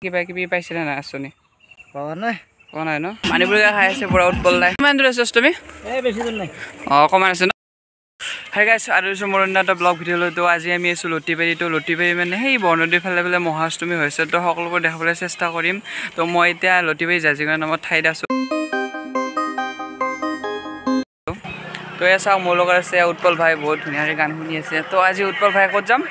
কিবা কিবি পাইছিলা নাই আঁচনি? পোৱা নাই। পোৱা নাই ন? পানীপুৰি খাই আছে পুৰা উৎপল দাই। কিমান দূৰ আছে অষ্টমী? এই বেছি দূৰ নাই। অঁ, অকণমান আছে ন? হাই গাইছ, আৰু মোৰ অন্য এটা ব্লগ ভিডিঅ' লৈ। তো আজি আমি আছোঁ লতিবাৰী। তো লতিবাৰী মানে সেই বৰনদীৰ ফালে বোলে মহাষ্টমী হৈছে, তো সকলোবোৰ দেখাবলৈ চেষ্টা কৰিম। তো মই এতিয়া লতিবাৰী জাজিগড় নামৰ ঠাইত আছোঁ। তো এয়া চাওক, মোৰ লগত আছে উৎপল ভাই, বহুত ধুনীয়াকৈ গান শুনি আছে। তো আজি উৎপল ভাই ক'ত যাম?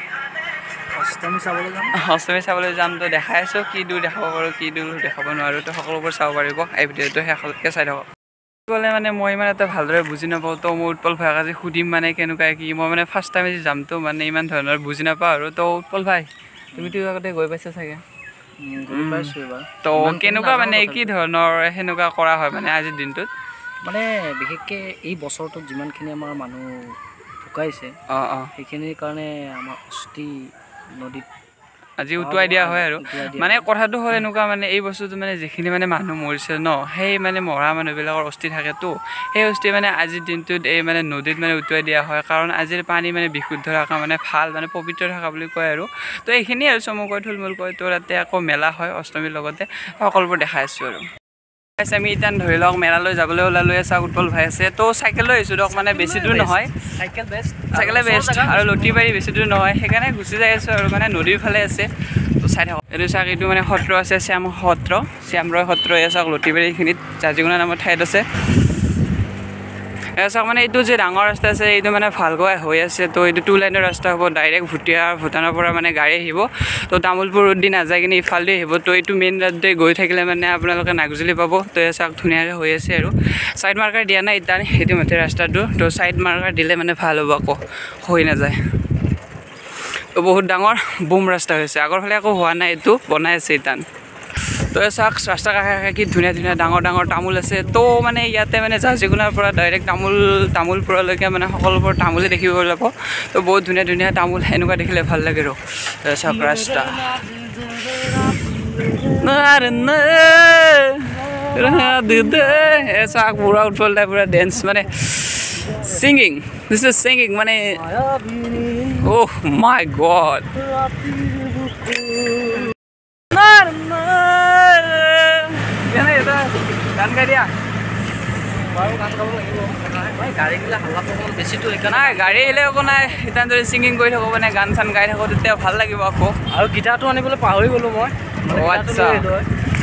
অষ্টমী চাবলৈ যাম। অষ্টমী চাবলৈ যাম। তো দেখাই আছোঁ কি দূৰ দেখাব পাৰোঁ, কি দূৰ দেখাব নোৱাৰোঁ। তো সকলোবোৰ চাব পাৰিব, এই ভিডিঅ'টো শেষলৈকে চাই থাকক। ক'লে মানে মই ইমান এটা ভালদৰে বুজি নাপাওঁ, তো মই উৎপল ভাইক আজি সুধিম মানে কেনেকুৱা কি। মই মানে ফাৰ্ষ্ট টাইম আজি যামতো, মানে ইমান ধৰণৰ বুজি নাপাওঁ আৰু। তো উৎপল ভাই, তুমিতো আগতে গৈ পাইছা চাগে? গৈ পাইছোঁ এবাৰ। তো কেনেকুৱা মানে কি ধৰণৰ সেনেকুৱা কৰা হয় মানে আজিৰ দিনটোত? মানে বিশেষকৈ এই বছৰটোত যিমানখিনি আমাৰ মানুহ ঢুকাইছে, অঁ অঁ, সেইখিনিৰ কাৰণে আমাৰ অস্থি নদীত আজি উটুৱাই দিয়া হয়। আৰু মানে কথাটো হ'ল এনেকুৱা, মানে এই বস্তুটো মানে যিখিনি মানে মানুহ মৰিছে ন, সেই মানে মৰা মানুহবিলাকৰ অস্থি থাকেতো, সেই অস্থি মানে আজিৰ দিনটোত এই মানে নদীত মানে উটুৱাই দিয়া হয়। কাৰণ আজিৰ পানী মানে বিশুদ্ধ থকা, মানে ভাল, মানে পবিত্ৰ থকা বুলি কয় আৰু। তো এইখিনিয়ে আৰু চমুকৈ থুলমূলকৈ। তো তাতে আকৌ মেলা হয় অষ্টমীৰ লগতে, সকলোবোৰ দেখাই আছোঁ। আৰু আমি এতিয়া ধৰি লওক মেলালৈ যাবলৈ ওলালোঁ। চাওক উৎপল ভাই আছে, তো চাইকেল লৈ আহিছোঁ দিয়ক, মানে বেছি দূৰ নহয়। চাইকেল বেষ্ট, চাইকেলে বেষ্ট আৰু লতিবাৰী বেছি দূৰ নহয়, সেইকাৰণে গুচি যাই আছোঁ আৰু। মানে নদীৰ ফালে আছে, তো চাই থাকক। এইটো চাওক, এইটো মানে সত্ৰ আছে, শ্যাম সত্ৰ, শ্যামৰয় সত্ৰ। এয়া চাওক লতিবাৰীখিনিত জাজিগুণা নামৰ ঠাইত আছে। এয়া চাওক, মানে এইটো যে ডাঙৰ ৰাস্তা আছে, এইটো মানে ভালকৈ হৈ আছে। তো এইটো 2 লাইনৰ ৰাস্তা হ'ব, ডাইৰেক্ট ভুটীয়া ভূটানৰ পৰা মানে গাড়ী আহিব। তো তামোলপুৰ ৰোড দি নাযায় কিনে ইফালেদি আহিব। তো এইটো মেইন ৰোড দি গৈ থাকিলে মানে আপোনালোকে নাগজুলি পাব। তো এয়া চাওক ধুনীয়াকৈ হৈ আছে আৰু। ছাইড মাৰ্কাৰ দিয়া নাই এতিয়া ইতিমধ্যে ৰাস্তাটো, তো ছাইড মাৰ্কাৰ দিলে মানে ভাল হ'ব, আকৌ হৈ নাযায়। তো বহুত ডাঙৰ বুম ৰাস্তা হৈছে, আগৰ ফালে আকৌ হোৱা নাই, এইটো বনাই আছে এতিয়া। তো চাওক ৰাস্তাৰ কাষে কাষে কি ধুনীয়া ধুনীয়া ডাঙৰ ডাঙৰ তামোল আছে। তো মানে ইয়াতে মানে জাজিগুণাৰ পৰা ডাইৰেক্ট তামোলপুৰলৈকে মানে সকলোবোৰ তামোলে দেখিব যাব। তো বহুত ধুনীয়া ধুনীয়া তামোল এনেকুৱা দেখিলে ভাল লাগে। আৰু চাওক ৰাস্তা, চাওক পুৰা উৎপল দাই পুৰা ডেন্স, মানে ছিংগিং, this is singing মানে। অ'হ মাই গড, গান গাই দিয়া। নাই গাড়ী আহিলে একো নাই, এতিয়া যদি ছিংগিং কৰি থাকোঁ মানে গান চান গাই থাকোঁ তেতিয়া ভাল লাগিব আকৌ। আৰু গীটাৰটো আনিবলৈ পাহৰি গ'লোঁ মই। অঁ আচ্ছা,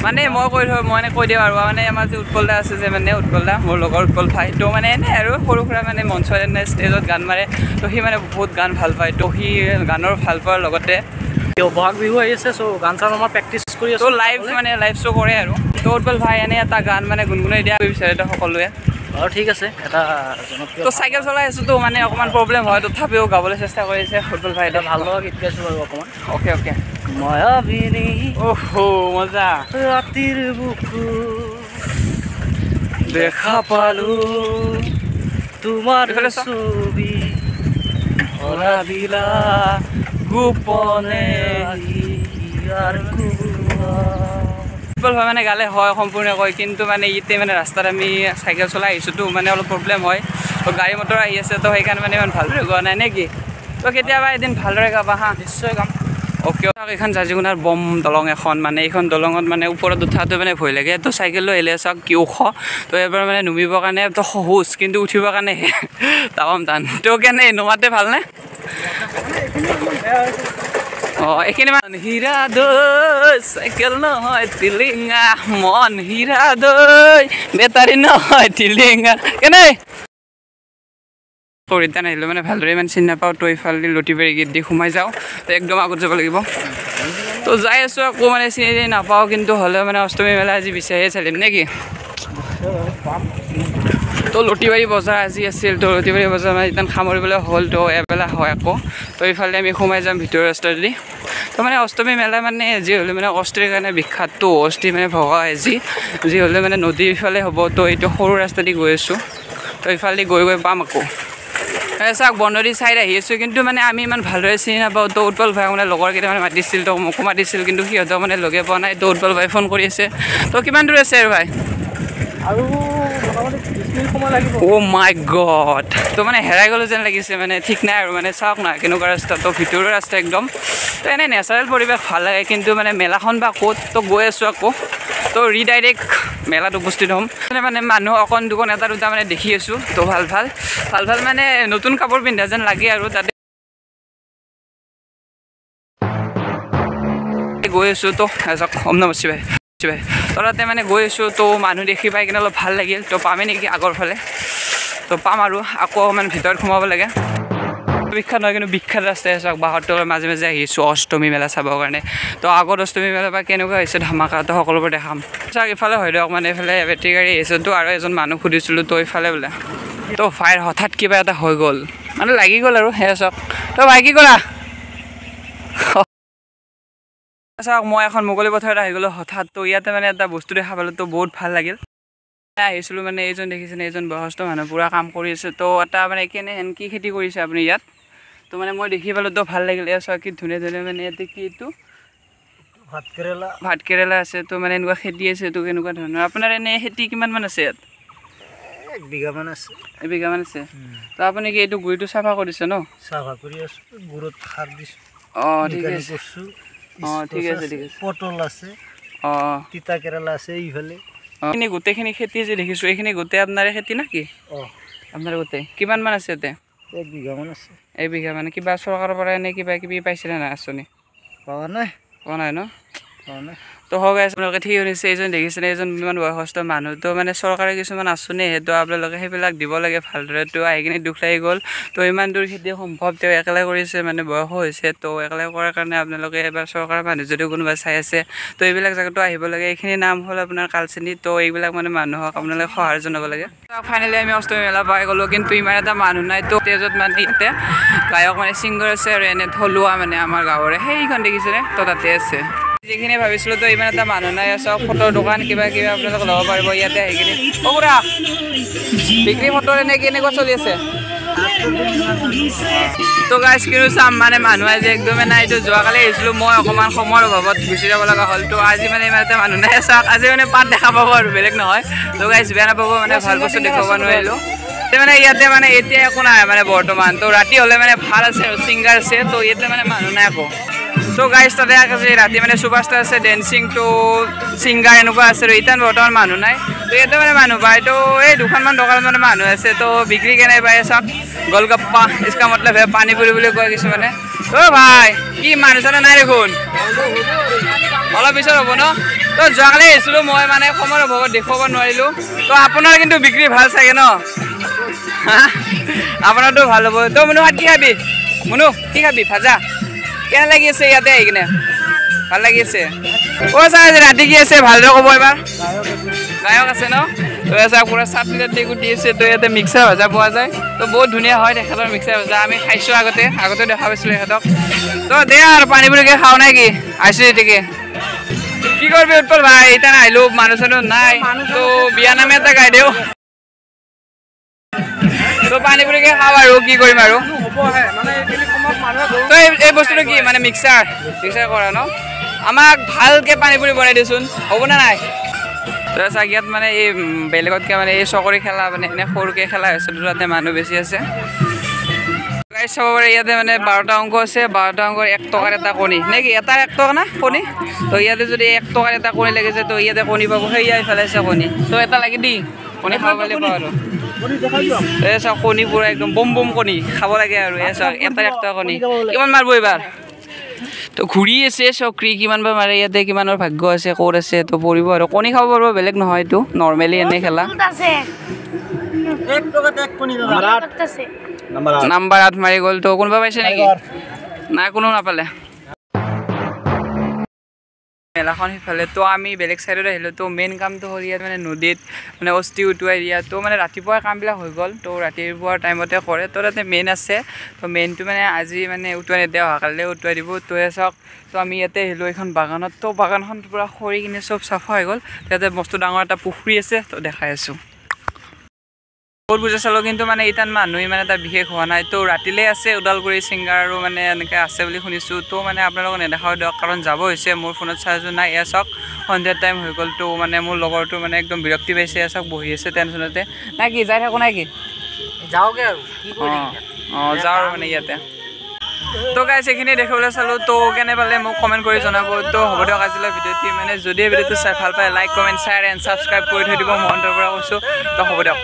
মানে মই কৈ থওঁ, মই মানে কৈ দিওঁ আৰু। মানে আমাৰ যে উৎপল দা আছে যে, মানে উৎপল দা মোৰ লগৰ উৎপল ভাই, তো মানে এনেই আৰু সৰু সুৰা মানে মঞ্চত এনে ষ্টেজত গান মাৰে। তো সি মানে বহুত গান ভাল পায়, তো সি গানৰ ভাল পোৱাৰ লগতে বহাগ বিহু আহি আছে, চ' গান চান আমাৰ প্ৰেক্টিচ কৰি আছোঁ। তো লাইভ মানে লাইভ শ্ব' কৰে আৰু। তো উৎপল ভাই এনে এটা গান মানে গুণগুণাই দিয়া বিচাৰে তো সকলোৱে। বাৰু ঠিক আছে, এটা জনপ্ৰিয়। তো চাইকেল চলাই আছোঁ তো মানে অকণমান প্ৰব্লেম হয়, তথাপিও গাবলৈ চেষ্টা কৰিছে উৎপল ভাই। এটা ভাল লগা গীত গাইছোঁ বাৰু অকণমান। Okay okay. মায়াবিনী অহ মজা, ৰাতিৰ বুকু দেখা পালো তোমাৰ ছবি, ধৰা দিলা গোপনে। উৎপল ভাই মানে গালে হয় সম্পূৰ্ণকৈ, কিন্তু মানে ইয়াতে মানে ৰাস্তাত আমি চাইকেল চলাই আহিছোঁতো, মানে অলপ প্ৰব্লেম হয়। তো গাড়ী মটৰ আহি আছে, তো সেইকাৰণে মানে ইমান ভালদৰে গোৱা নাই নে কি? তো কেতিয়াবা এদিন ভালদৰে গাবা হা। নিশ্চয় গাম। অ'কে, এইখন জাজিগুণাৰ বম দলং এখন, মানে এইখন দলঙত মানে ওপৰত উঠাটো মানে ভয় লাগে। তো চাইকেল লৈ আহিলে চাওক কি ওখ, তো এবাৰ মানে নুমিবৰ কাৰণে তো সহজ, কিন্তু উঠিবৰ কাৰণে তামাম টান। তো কেনে নুমাতে ভালনে? অঁ এইখিনি মান হীৰা দৈ চাইকেল নহয় টিলিঙা, মন হীৰা দৈ বেটাৰী নহয় টিলিঙা। কেনে ৰিটাৰ্ণ আহিলোঁ মানে ভালদৰে ইমান চিনি নাপাওঁ। তো ইফালেদি লতিবাৰী গেট দি সোমাই যাওঁ, তো একদম আগত যাব লাগিব। তো যাই আছোঁ আকৌ মানে চিনি নাপাওঁ, কিন্তু হ'লেও মানে অষ্টমী মেলা আজি বিচাৰিয়ে চালিম নে কি? তো লতিবাৰী বজাৰ আজি আছিল, তো লতিবাৰী বজাৰ মানে ইমান সামৰিবলৈ হ'ল, তো এবেলা হয় আকৌ। তো ইফালে আমি সোমাই যাম ভিতৰৰ ৰাস্তাদি। তো মানে অষ্টমী মেলা মানে যি হ'লে মানে অস্থিৰ কাৰণে বিখ্যাতটো, অস্থি মানে ভগা হয় যি যি হ'লে মানে নদীৰ ইফালে হ'ব। তো এইটো সৰু ৰাস্তা দি গৈ আছোঁ, তো ইফালেদি গৈ গৈ পাম আকৌ। চাওক বনদী চাইড আহি আছোঁ, কিন্তু মানে আমি ইমান ভালদৰে চিনি নাপাওঁ। তো উৎপল ভাই মানে লগৰ কেইটামান মাতিছিল, তো মোকো মাতিছিল, কিন্তু সিহঁতক মানে লগে পোৱা নাই। তো উৎপল ভাই ফোন কৰি আছে। তো কিমান দূৰ আছে আৰু ভাই? আৰু মোটামুটি 20 মিনিট অ' মাই গড, তো মানে হেৰাই গ'লো যেন লাগিছে, মানে ঠিক নাই আৰু, মানে চাওক না কেনেকুৱা ৰাস্তা। তো ভিতৰুৱা ৰাস্তা একদম। তো এনেই নেচাৰেল পৰিৱেশ ভাল লাগে, কিন্তু মানে মেলাখন বা ক'ত, তো গৈ আছোঁ আকৌ। তো ৰিডাইৰেক্ট মেলাত উপস্থিত হ'ম। মানে মানুহ অকণ দুকণ এটা দুটা মানে দেখি আছোঁ। তো ভাল ভাল ভাল ভাল মানে নতুন কাপোৰ পিন্ধা যেন লাগে আৰু। তাতে গৈ আছোঁ। তো ওম নমঃ শিৱায় শিৱায়। তো তাতে মানে গৈ আছোঁ। তো মানুহ দেখি পাই কিনে অলপ ভাল লাগিল। তো পামেই নেকি আগৰ ফালে? তো পাম আৰু, আকৌ অকণমান ভিতৰত সোমাব লাগে। বিখ্যাত নহয় কিন্তু বিখ্যাত ৰাস্তাই চাওক, বাঁহৰ মাজে মাজে আহিছোঁ অষ্টমী মেলা চাবৰ কাৰণে। তো আগত অষ্টমী মেলা বা কেনেকুৱা হৈছে ধামাকা, তো সকলোবোৰ দেখাম। চাওক ইফালে হয় দিয়ক, মানে এইফালে বেটেৰী গাড়ী আহিছে। তো আৰু এজন মানুহ সুধিছিলোঁ, তো ইফালে বোলে। তো ভাইৰ হঠাৎ কিবা এটা হৈ গ'ল, মানে লাগি গ'ল আৰু। সেয়া চাওক। তো ভাই কি কৰা? চাওক মই এখন মুকলি পথাৰত আহি গ'লোঁ হঠাৎ। তো ইয়াতে মানে এটা বস্তু দেখা পালোঁ, তো বহুত ভাল লাগিল। আহিছিলোঁ মানে এইজন দেখিছেনে, এইজন বয়সস্থ মানুহ পূৰা কাম কৰি আছে। তো এটা মানে কেনেহেন কি খেতি কৰিছে আপুনি ইয়াত? তো মানে মই দেখি পালোঁ, তো ভাল লাগিল। এয়া চাওক কি ধুনীয়া ধুনীয়া মানে ইয়াতে কি এইটো ভাত কেৰেলা আছে। তো মানে এনেকুৱা খেতি আছে। তো কেনেকুৱা ধৰণৰ আপোনাৰ এনেই খেতি কিমানমান আছে ইয়াত? 1 বিঘামান আছে। 1 বিঘামান আছে। তো আপুনি কি এইটো গুৰিটো চাফা কৰিছে ন? চাফা কৰি আছোঁ, গুৰত সাৰ দিছোঁ। অঁ ঠিক আছে। অঁ ঠিক আছে, ঠিক আছে। পটল আছে, অঁ তিতা কেৰেলা আছে এইফালে। এইখিনি গোটেইখিনি খেতি যে দেখিছোঁ, এইখিনি গোটেই আপোনাৰে খেতি নে কি? অঁ আপোনাৰ গোটেই কিমানমান আছে ইয়াতে? 1 বিঘামান আছে। 1 বিঘা মানে কিবা চৰকাৰৰ পৰা এনেই কিবা কিবি পাইছিলে নাই আঁচনি? পোৱা নাই। পোৱা নাই ন? পোৱা নাই। তো হয় আপোনালোকে ঠিক শুনিছে, এইজন দেখিছেনে, এইজন ইমান বয়সস্থ মানুহ। তো মানে চৰকাৰে কিছুমান আঁচনি আহে, তো আপোনালোকে সেইবিলাক দিব লাগে ভালদৰে। তো আহি কিনে দুখ লাগি গ'ল। তো ইমান দূৰ খেতি সম্ভৱ তেওঁ একেলাই কৰিছে, মানে বয়সো হৈছে। তো একেলাই কৰাৰ কাৰণে আপোনালোকে এবাৰ চৰকাৰৰ মানুহ যদি কোনোবা চাই আছে, তো এইবিলাক জেগাতো আহিব লাগে। এইখিনি নাম হ'ল আপোনাৰ কালচিনি। তো এইবিলাক মানে মানুহক আপোনালোকে সহায় জনাব লাগে। ফাইনেলি আমি অষ্টমী মেলা পাই গ'লোঁ, কিন্তু ইমান এটা মানুহ নাই। তো ষ্টেজত মানে ইয়াতে গায়ক মানে ছিংগাৰ আছে আৰু এনে থলুৱা মানে আমাৰ গাঁৱৰে সেইখন দেখিছেনে, তো তাতে আছে। যিখিনি ভাবিছিলোঁ তো ইমান এটা মানুহ নাই। চব ফটোৰ দোকান কিবা কিবি আপোনালোকে ল'ব পাৰিব ইয়াতে আহি কিনে। অ খুৰা, বিক্ৰী ফটোৰ এনে কেনেকুৱা চলি আছে? তো গাইজ কিনো চাম, মানে মানুহ আজি একদমেই নাই। তো যোৱাকালি আহিছিলোঁ মই, অকণমান সময়ৰ অভাৱত গুচি যাব লগা হ'ল। তো আজি মানে ইমান এটা মানুহ নাই। চাওক আজি মানে পাত দেখা পাব আৰু, বেলেগ নহয়। তো গাইজ বেয়া নাপাব, মানে ভাল বস্তু দেখুৱাব নোৱাৰিলোঁ। মানে ইয়াতে মানে এতিয়া একো নাই মানে বৰ্তমান। তো ৰাতি হ'লে মানে ভাল আছে আৰু ছিংগাৰ আছে। তো ইয়াতে মানে মানুহ নাই আকৌ। তো গাইজ তাতে আছে ৰাতি মানে সুভাষটা আছে, ডেন্সিং, তো ছিংগাৰ এনেকুৱা আছে। আৰু এতিয়া বৰ্তমান মানুহ নাই। তো ইয়াতে মানে মানুহ পায়। তো এই দুখনমান দোকানত মানে মানুহ আছে। তো বিক্ৰী কেনে পায় চাওক, গোলগপ্পা ইছকা মতলব হে পানীপুৰি বুলি কয় কিছুমানে। অ' ভাই কি মানুহ চানুহ নাই দেখোন, অলপ পিছত হ'ব ন? তো যোৱাকালি আহিছিলোঁ মই, মানে সময়ৰ অভাৱত দেখুৱাব নোৱাৰিলোঁ। তো আপোনাৰ কিন্তু বিক্ৰী ভাল চাগে ন? আপোনাৰতো ভাল হ'ব। তো মুনু ভাত কি খাবি? মুনু কি খাবি? ভাজা। কেনে লাগি আছে ইয়াতে আহি কিনে? ভাল লাগি আছে। অ' ছাৰ আজি ৰাতি কি আছে ভালদৰে ক'ব এবাৰ? গায়ক আছে ন? তো চাওক পূৰা চাটনি তাটনি কুটি আছে। তো ইয়াতে মিক্সাৰ ভাজা পোৱা যায়। তো বহুত ধুনীয়া হয় তেখেতৰ মিক্সাৰ ভাজা, আমি খাইছোঁ আগতে, আগতে দেখা পাইছিলোঁ এখেতক। তো দে আৰু পানীপুৰিকে খাওঁ নাই কি আহিছোঁ এতিকে। কি কৰিবি উৎপল ভাই, এতিয়া নাহিলোঁ, মানুহ চানুহ নাই। তো বিয়া নামে এটা গাই দিওঁ। তো পানীপুৰিকে খাওঁ আৰু কি কৰিম আৰু। তো এই বস্তুটো কি মানে মিক্সাৰ মিক্সাৰ কৰা ন? আমাক ভালকৈ পানীপুৰি বনাই দিচোন, হ'বনে নাই? তো চাওক ইয়াত মানে এই বেলেগতকৈ মানে এই চকৰি খেলা মানে এনে সৰুকৈ খেলা হৈছে, তাতে মানুহ বেছি আছে। গাইজ চাব পাৰে ইয়াতে মানে 12টা অংক আছে, 12টা অংকৰ 1 টকাৰ এটা কণী নে কি? এটাৰ 1 টকা না কণী? তো ইয়াতে যদি 1 টকাৰ এটা কণী লাগিছে, তো ইয়াতে কণী পাব। সেয়া ইফালে আছে কণী, তো এটা লাগি দি কণী খাব পাৰিলে পাওঁ আৰু। এই চাওক কণী পূৰা একদম বম বম কণী খাব লাগে আৰু। এই চাওক এটাৰ 1 টকা কণী কিমান মাৰিব এইবাৰ? তো ঘূৰি আছে চক্ৰী, কিমান বা মাৰে ইয়াতে, কিমানৰ ভাগ্য আছে, ক'ত আছে, তো পৰিব আৰু। কণী খাব পাৰিব, বেলেগ নহয় এইটো নৰ্মেলি এনেই খেলা। নাম্বাৰ 8 মাৰি গ'ল। তো কোনোবা পাইছে নেকি? নাই, কোনো নাপালে। মেলাখন সিফালে, তো আমি বেলেগ চাইডত আহিলোঁ। তো মেইন কামটো হ'ল ইয়াত মানে নদীত মানে অস্থি উটুৱাই দিয়া। তো মানে ৰাতিপুৱাই কামবিলাক হৈ গ'ল, তো ৰাতিপুৱাৰ টাইমতে কৰে। তো তাতে মেইন আছে, তো মেইনটো মানে আজি মানে উটুৱাই নিদিয়ে, অহাকালিলৈ উটুৱাই দিব। তো এয়া চাওক, তো আমি ইয়াতে আহিলোঁ এইখন বাগানত। তো বাগানখন পূৰা সৰি কিনে চব চাফা হৈ গ'ল। তাতে বস্তু ডাঙৰ এটা পুখুৰী আছে, তো দেখাই আছোঁ। বহুত বুজা চালোঁ, কিন্তু মানে ইতান মানুহ ইমান এটা বিশেষ হোৱা নাই। তো ৰাতিলৈ আছে ওদালগুৰি ছিংগাৰ আৰু মানে এনেকৈ আছে বুলি শুনিছোঁ। তো মানে আপোনালোকক নেদেখাও দিয়ক, কাৰণ যাব হৈছে, মোৰ ফোনত চাৰ্জো নাই। এয়া চাওক সন্ধিয়াৰ টাইম হৈ গ'ল। তো মানে মোৰ লগৰটো মানে একদম বিৰক্তি পাইছে, চাওক বহি আছে টেনশ্যনতে। নাই কি যাই থাকোঁ নাই কি যাওঁগে আৰু কি কৰি অঁ যাওঁ আৰু মানে ইয়াতে। তো গাইছ এইখিনি দেখিবলৈ চালোঁ, তো কেনে পালে মোক কমেণ্ট কৰি জনাব। তো হ'ব দিয়ক আজিলৈ ভিডিঅ'টি, মানে যদি ভিডিঅ'টো চাই ভাল পায় like comment share and subscribe কৰি থৈ দিব, মহন্তৰ পৰা কৈছোঁ। তো হ'ব দিয়ক।